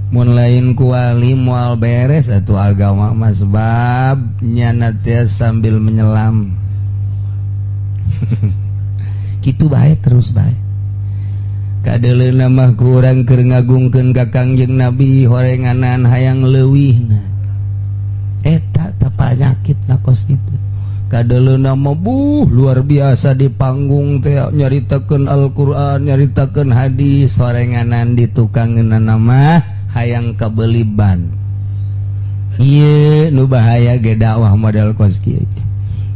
Mun lain ku wali, moal beres atuh agama mah, sebab nyana teh sambil menyelam kitu bae terus bae. Kadeleuna mah kurang keur ngagungkeun ka Kangjeng Nabi, horenganan hayang leuwihna. Eta teh panyakit na kos kitu. Kadeleuna mah, buh, luar biasa di panggung teh nyaritakeun Al-Qur'an, nyaritakeun hadis, horenganan di tukangeunana mah hayang kabeli ban. Ieu nu bahaya ge, dakwah model kos kieu.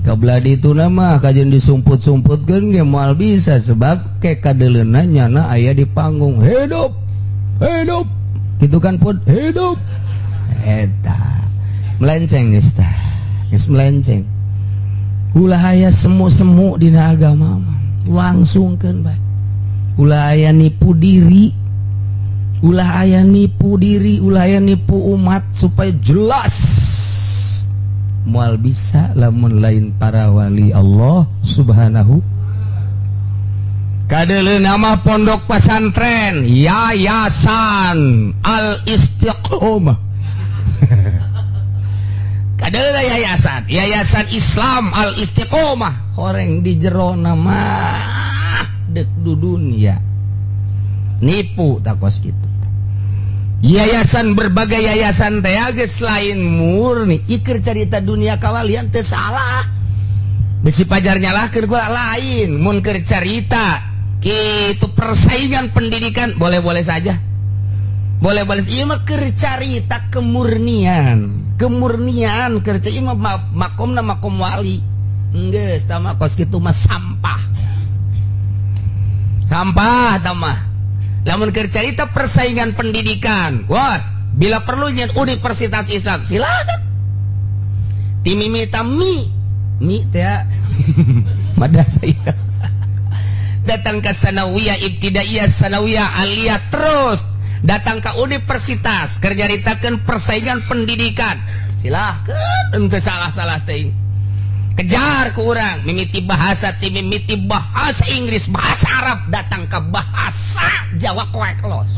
Kabla itu nama kajian disumput-sumputkeun ge moal bisa, sebab ke kadeleuna nyana aya di panggung, hidup hidup gitu kan pun hidup. Eta melenceng geus tah, geus melenceng. Ulah aya semu-semu dina agama mah, langsungkeun bae. Ulah aya nipu diri, ulah aya nipu diri, ulah aya nipu umat, supaya jelas moal bisa lamun lain para wali Allah Subhanahu. Kadeleuna mah pondok pesantren, Yayasan Al Istiqomah, kadeleuna yayasan Yayasan Islam Al Istiqomah, horeng di jero mah dek dudunya nipu takos gitu. Yayasan, berbagai yayasan teh geus lain murni ikir cerita dunia kawalian teh. Salah, besi pajar nyalahkeun gua lain. Mun keur carita kitu persaingan pendidikan boleh-boleh saja, boleh-boleh. Ieu mah keur carita kemurnian, kemurnian keur ieu mah makomna makom wali. Geus tah mah kos kitu mah sampah, sampah tah mah. Lamun keur carita persaingan pendidikan, wah, bila perlu nyen universitas Islam silakan. Ti mimita mi mi teh madrasah, datang ke sanawiyah, ibtidaiyah, sanawiyah, aliyah, terus datang ke universitas, keur nyaritakeun persaingan pendidikan silahkan, ente salah-salah teuing. Kejar ke urang mimiti bahasa, ti mimiti bahasa Inggris, bahasa Arab, datang ke bahasa Jawa koek los.